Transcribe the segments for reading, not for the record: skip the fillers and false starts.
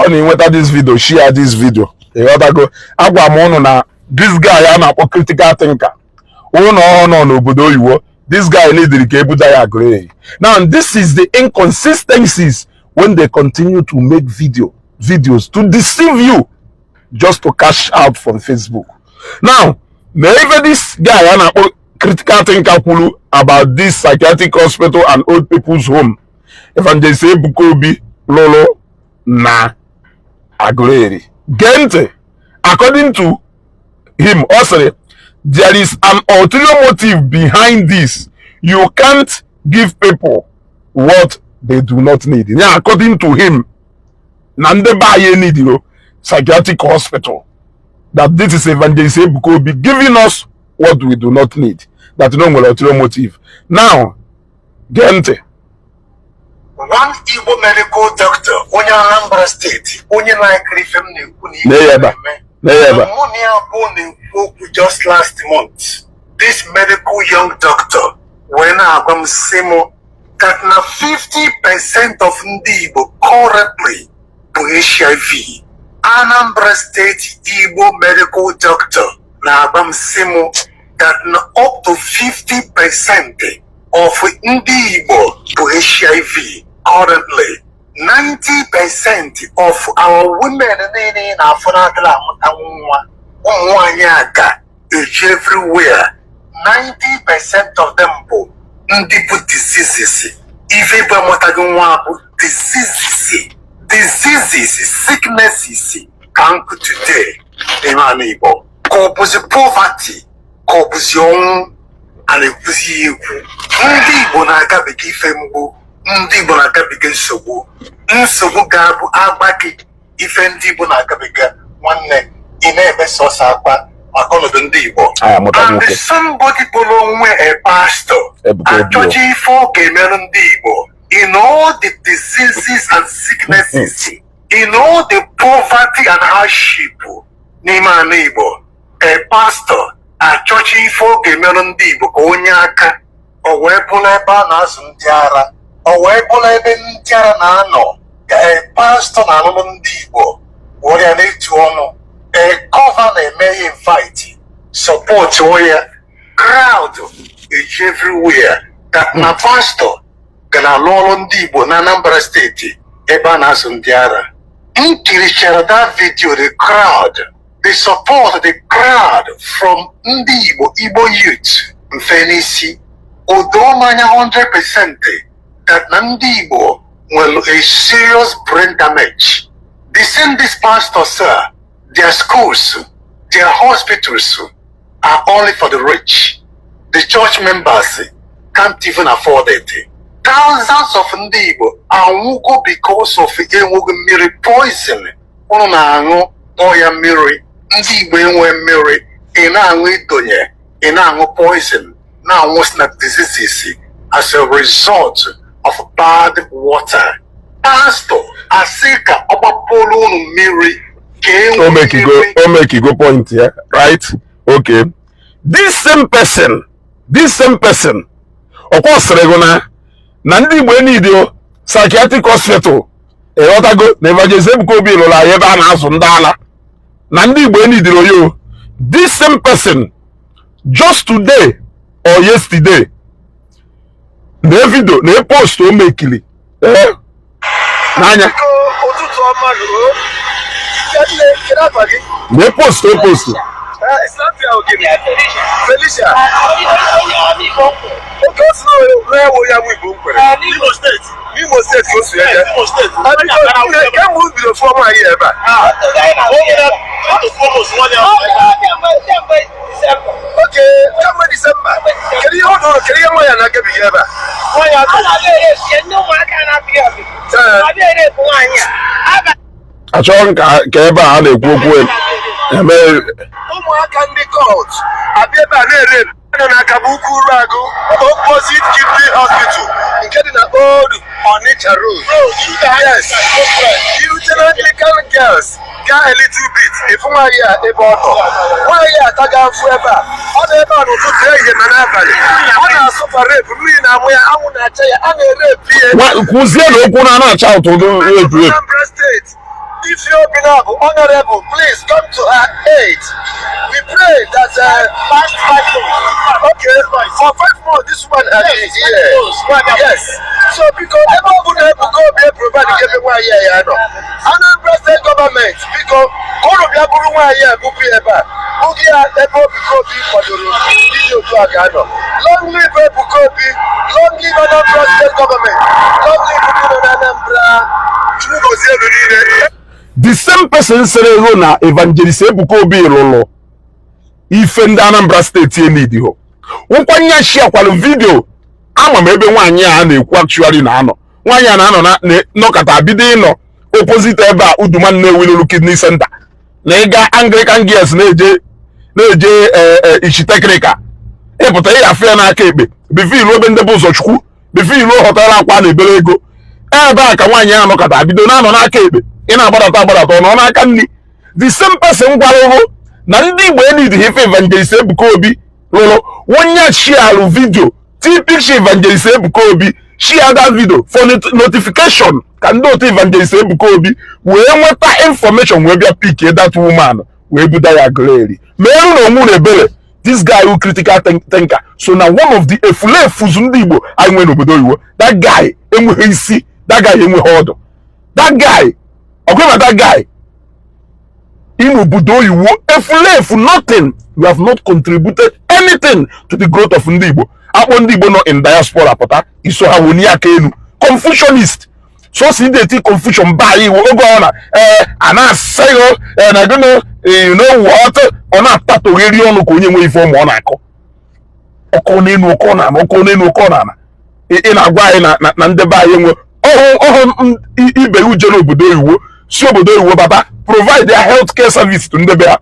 Ọ na-enweta this video, share this video. Ịghọtago? Agwa m ụnụ na this guy a na-akpọ Critical Thinker, ụnụ ọ nọ n'obodo oyibo. This guy needed ka ebuda ya agree. Now, this is the inconsistencies when they continue to make videos to deceive you, just to cash out from Facebook. Now, na ebe this guy a na-akpọ Critical Thinker kwuru about this psychiatric hospital and old people's home Evangelist Ebuka Obi lụrụ na Aguleri, gee ntị. According to him, ọ sịrị there is an ulterior motive behind this. You can't give people what they do not need. Yeah, according to him, na ndị be anyị need psychiatric hospital, that this is Evangelist Ebuka Obi giving us what we do not need, that no nwere ulterior motive. Now, gee ntị. One Igbo medical doctor, onye Anambra Steeti, onye na-ekiri ife m na-ekwu na Nee ya ebe a. na-eme. Nee ya ebe a. Mụ na ya abụọ na-ekwu okwu just last month. This medical young doctor wee na-agwa m, sị m that na 50% of ndị Igbo currently bụ HIV. Anambra State Igbo medical doctor na-agwa m, sị m that na up to 50% of ndị Igbo bụ HIV currently. 90% of our women niile na-afụ na-adịla amụta nwa, ụmụ nwanyị aga eji everywhere, 90% of them bụ ndị bụ diseases. Ife bụ amụtaghị nwa bụ diseases, diseases, sicknesses ka nkụ today n'ime ala Igbo. Ka ọ bụzi poverty, ka ọ bụzi ọnwụ, a na-ekwuzi ya ekwu. Ndị Igbo na-agabiga ife mgbu, ndị Igbo na-agabiga nsogbu. Nsogbu ga-abụ agba gị ife ndị Igbo na-agabiga, nwanne, ị na-eme sọsọ akwa maka ọnọdụ ndị Igbo. Anyị amụta And nwoke. somebody kpọrọ onwe a pastor Ebuka Obi o. achọghị ife ọ ga-emerụ ndị Igbo in all the diseases and sicknesses, in all the poverty and hardship n'ime ala Igbo. A pastor achọghị ife ọ ga-emerụ ndị Igbo ka onye aka o wee bụrụ ebe a na-azụ ndị ara, o wee bụrụ ebe ndị ara na-anọ, ka a pastor na-alụrụ ndị Igbo were ya na-etu ọnụ. A cover na-eme ya invite, support ya, crowd eji everywhere, that na pastor ga na-alụ ọrụ ndị Igbo na Anambra Steeti ebe a na-azụ ndị ara. M kirichara that video, the crowd, the support, the crowd from ndị Igbo, Igbo youth, mfe n'isi o doo m anya 100% that na ndị Igbo nwere a serious brain damage. The same this pastor, sir, their schools, their hospitals are only for the rich. The church members can't even afford it. Thousands of ndị Igbo anwụgo because of enweghị mmiri, poison ụnụ na-aṅụ ọya mmiri. Ndị Igbo enwe mmiri, ị na-aṅụ idonye, ị na-aṅụ poison, na-anwụ na diseases as a result of bad water. Pastor asị ka ọ gbapụrụ unu mmiri ka e O nwee make go mmiri. O make go point here, right? Okay, this same person, this same person, ọkwa sịrị gị na ndị Igbo need o psychiatric hospital. Ịghọtago? Na Evangelist Ebuka Obi lụrụ anyị ebe a na-azụ ndị ala, na ndị Igbo need oyo. This same person, just today or yesterday, na video na post o mekili ee n'anya. Biko, ụtụtụ ọma nụ. Nne, kedu afa gị? Na post o post. Eh, Snapia ogene Felicia. Oke o si na ewu ya bụ Igbo nkwere N'Imo Steeti. N'Imo Steeti ka o si eje. Imo Steeti. Ah, biko, nne, kemgbe u bido fụọ nwaanyị ebe a? Almost one year. Oke kemgbe Disemba. Kedu ihe ọ nụrụ? Kedu ihe nwaanyị a na-agabiga ebe a? Ee. Achọghị m ka ebe a na-ekwu okwu eme. Ụmụaka ndị cult abịa ebe a na-ere nọ n'aka bụ ukwu Uruagụ, opposite Kidney Hospital nke dị na Old Onitsha Road. Yes, irute na Anglican Girls, gaa a little bit, ịfụ nwaanyị a ebe ọ nọ. Nwaanyị a ataga afụ ebe a. Ọ nọ ebe a n'ụtụtụ, ehihie ma n'abalị. Ọ na-asụfa rape, mmiri na-amụ ya, anwụ na-acha ya, a na-erape ya. Kwuzie na okwu na na-acha ụtụ rape rape. Anambra Steeti. Ifi Obinabo, Honorable, please come to her aid. We pray that Past 5 months. Okay, for 5 months this woman has been here. Yes. So biko, ebe ọ bụla Ebuka Obi provide ebe nwaanyị a ya nọ. Anambra State Government, biko, unu bịa buru nwaanyị a bupụ ya ebe a. Bugi ya ebe Ebuka Obi kwadoro iji otu a ga-anọ. Long live Ebuka Obi, long live Anambra State Government, long live ndị nọ na Anambra. Chukwu gozie unu niile. The same person sịrị ego na Evangelist Ebuka Obi lụrụ ife ndị Anambra Steeti enidiho nkwanye shiakwalụ video. Ama m ebe nwaanyị a na-ekwu actually na-anọ. Nwaanyị a na-anọ na nọkọta bido ịnọ opposite ebe a Uduma Nnewi lụrụ kidney center na ịga Anglican Girls na-eje Ichi Technical. Ịpụta ị afụ ya n'aka ekpe before iruo ebe ndebe ụzọchukwu, before iruo hotel akwa na ebere ego. Ebe a ka nwaanyị ahụ nọkọta bido na-anọ n'aka ekpe. Ị na-agbadata agbadata, ọ nọ n'aka nri. The same person gwara ụhụ na ndị Igbo enid ife Evangelist Ebuka Obi lụrụ, onye shialụ video t picture Evangelist Ebuka Obi, share that video for notification ka ndị otu Evangelist Ebuka Obi wee nweta information wee bịa pick that woman wee buda ya gleri merụ na onwu na ebere. This guy who critical thinker so na one of the efulefuzu ndị Igbo anyị nwere n'obodo oyibo. That guy enweghị isi, that guy enweghị ọdụ, that guy ọgwụma, that guy in obodo oyibo efulefu, nothing. You have not contributed anything to the growth of ndị Igbo. Akpọ ndị Igbo nọ in diaspora pụta iso ha woni aka elu. Confusionist, so si ndị eti confusion baa iwu oge ọ na ee a na-asịghị ee na gịnị, you know what, ọ na-atatogheri ọnụ ka onye nwe ife ọma ọ na-akọ ọkọ n'elu, ọkọ n'ala, ọkọ n'elu, ọkọ n'ala. Ị na-agwa anyị na ndebe anyị enwe ọhụ ọhụ ibe uje n'obodo oyibo, si obodo oyibo bata provide their health care service to ndebe ha.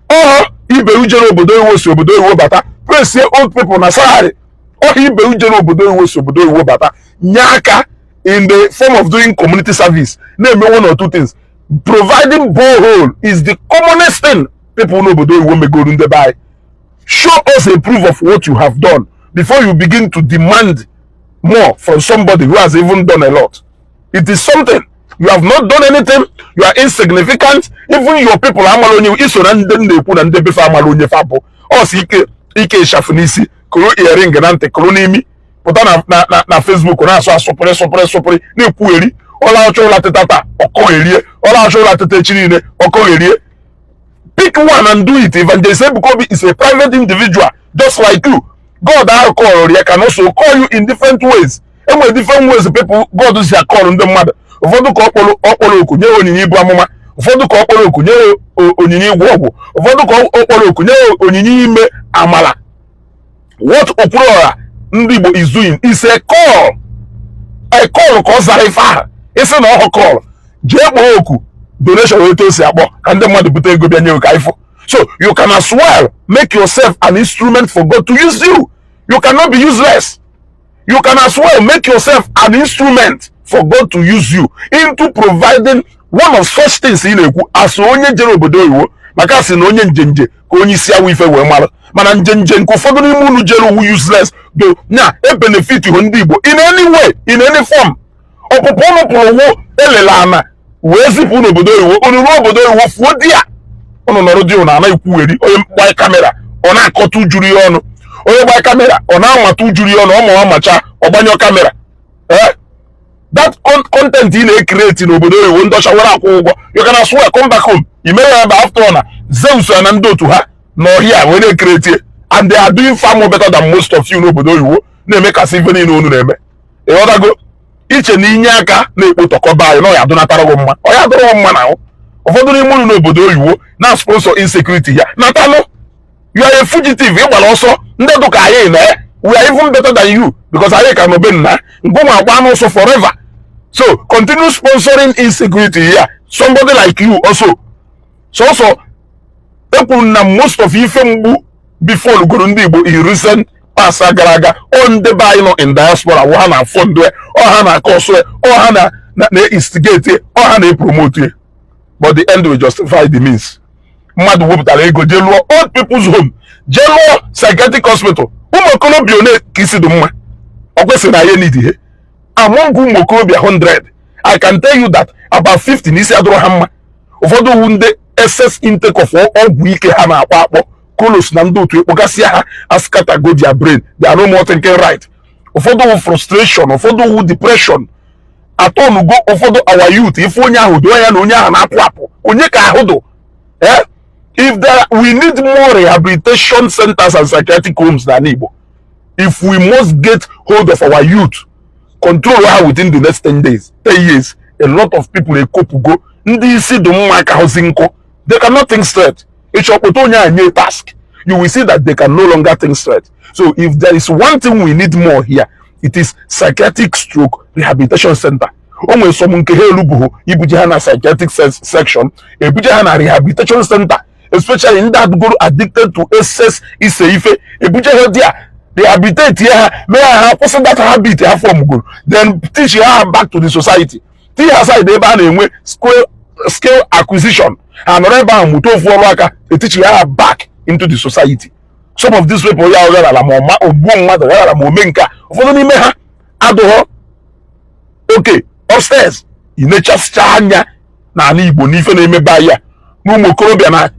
Ọhụ ibe uje n'obodo oyibo, si obodo oyibo bata place old people na salary. Ọhụ ibe uje n'obodo oyibo, si obodo oyibo bata nye aka in the form of doing community service, na-eme one or two things. Providing borehole is the commonest thing people n'obodo oyibo megoro ndebe anyị. Show us a proof of what you have done before you begin to demand more from somebody who has even done a lot. It is something. You have not done anything. You are insignificant. Even your people amara onye iso na ndị m na-ekwu na ndị befe amara onye fa bụ. Ọ si ike ike ịchafụ n'isi, kụrụ earring na ntị, kụrụ n'imi, pụta na Facebook na-asụ asụpịrị sụpịrị sụpịrị, na-ekwugheri. Ọla achọ ụla teta taa, ọkọgherie. Ọla achọ ụla teta echi niile, ọkọgherie. Pick one and do it. Evangelist Ebuka Obi is a private individual just like you. God ahụ call ya can also call you in different ways. Enwere different ways people God si akọrọ ndị mmadụ. Ụfọdụ ka ọ kpọrọ oku nye onyinye ibu amụma, ụfọdụ ka ọ kpọrọ oku nye onyinye ịgwọ ọgwụ, ụfọdụ ka ọ kpọrọ oku nye onyinye ime amala. What Okwuluọra ndị Igbo is doing is a call, a call ka ọ zara ife ahụ. Ịsị na ọhụ call, jee kpọọ oku donation etu o si akpọ ka ndị mmadụ bute ego bịa nye ka ifụ. So you can as well make yourself an instrument for God to use you. You cannot be useless. You can as well make yourself an instrument for God to use you into providing one of such things ị na-ekwu as onye jere obodo oyibo, maka sị na onye njenje ka onye isi awụ ife wee mara. Mana njenje nke ụfọdụ n'ime unu jere owu useless do na e benefit hụ ndị Igbo in any way, in any form. Ọpụpụ unu pụrụ wụ elele ana wee zipụ n'obodo oyibo. Unu ruo obodo oyibo, fuo di ya, unu nọrọ di unu ana ikwugheri. Onye gbaa camera, ọ na-akọta ujuru ya ọnụ. Onye gbaa camera, ọ na-amata ujuru ya ọnụ. Ọ ma amacha, ọ gbanyụọ camera. Eh, that content ị na-ecreate n'obodo oyibo, ndị ọcha were akwụ ụgwọ. You can as well come back home. I mere ya ebe after all na Zeus na ndị otu ha n'ọhịa wee na-ecreate, and they are doing far more better than most of you n'obodo oyibo na-emekasị ife niile unu na-eme. Ịghọtago? Iche na inye aka na-ekpotọkọba anyị na ọ ya adụnatara gị mma, ọ ya adụrụ gị mma na ahụ. Ụfọdụ n'ime unu n'obodo oyibo na sponsor insecurity ya natanụ. You are a fugitive. Ị gbara ọsọ. Ndị dụka anyị na we are even better than you because anyị ka nọbe nna ngụnwa agba n'ụsọ forever. So continue sponsoring insecurity here. Somebody like you also sọsọ ekwuru na most of ife mgbu before goro ndị Igbo in recent past gara aga, ọ ndị be anyị nọ in diaspora wụ ha na-afọ ndụ, ọ ha na-akọ ọsọ, ọ ha na na-instigate, ọ ha na-epromote. But the end will justify the means. Mmadụ wepụtara ego jee lụọ old people's home, jee lụọ psychiatric hospital. Ụmụ okorobịa one ka isi dị mma ọ kwesịrị na ya need ihe? Among ụmụ okorobịa 100, I can tell you that about 50 n'isi adụrụ ha mma. Ụfọdụ wu ndị excess intake of ọgwụ ike ha na-akpọ akpọ kolos na ndị otu ekpogasịa ha ascattergo their brain. They are no more thinking right. Ụfọdụ wụ frustration, ụfọdụ wụ depression atọnugo ụfọdụ our youth. Ife onye ahụ doo ya na onye ahụ na-apụ apụ, onye ka ahụ dụ. Eh, if there, we need more rehabilitation centers and psychiatric homes n'ala Igbo. If we must get hold of our youth, control ha within the next 10 days, 10 years, a lot of people ekopugo. Ndị isi dị mma ka hụzi nkụ, they cannot think straight. Ịchọkpụta onye a nye task, you will see that they can no longer think straight. So if there is one thing we need more here, it is psychiatric stroke rehabilitation center. O nwere some nke ha elubughị ibuje ha na psychiatric section, ebuje ha na rehabilitation center, especially ndị adụgoro addicted to excess ise ife. Ebuje ha dị a, rehabilitate ha, mee ha ha kwụsị that habit ha formgoro, then teach ha back to the society. Tinye ha side ebe a na-enwe skill acquisition, ha nọrọ ebe ahụ mụta ofu ọrụ aka, etichi ha back into the society. Some of these people ya gharala ma ọma ogbuo mmadụ, gharala ma ome nke a, ụfọdụ n'ime ha adụghọ oke upstairs. Inechasịcha anya n'ala Igbo n'ife na-emebe anyị a na ụmụ okorobịa na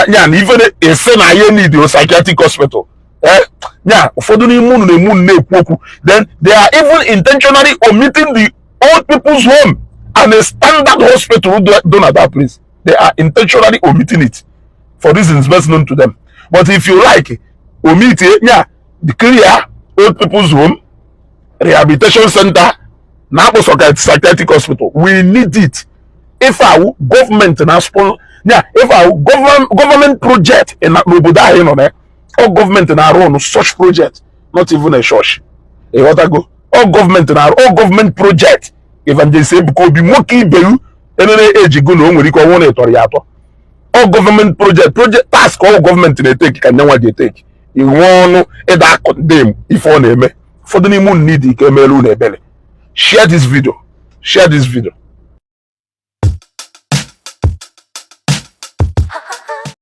ya na ife na-ese na ihe need psychiatric hospital. Eh, ya ụfọdụ n'ime unu na-eme unu na-ekwu okwu, then they are even intentionally omitting the old people's home and a standard hospital done at that place. They are intentionally omitting it for reasons best known to them. But if you like omit ya, the clear old people's home, rehabilitation center na akpụ psychiatric hospital, we need it. If awụ gọọmenti na sponsor ya, if awụ government project n'obodo ahụ ị nọ na ya, ọ gọọmenti na-arụ ọnụ such project, not even a church. Ịghọtago? Ọ gọọmenti na-arụ, ọ gọọmenti project. Evangelist Ebuka Obi, nwoke ibeyu enene ejigo na o nwere ike ọnwụ na ịtọrọ ya atọ. Ọ gọọmenti project task, ọ gọọmenti na-eteki ka nyenwa ji eteki inwe ọnụ ịda condemn ife ọ na-eme. Ụfọdụ n'ime unu need ike emeela unu ebere. Share this video, share this video.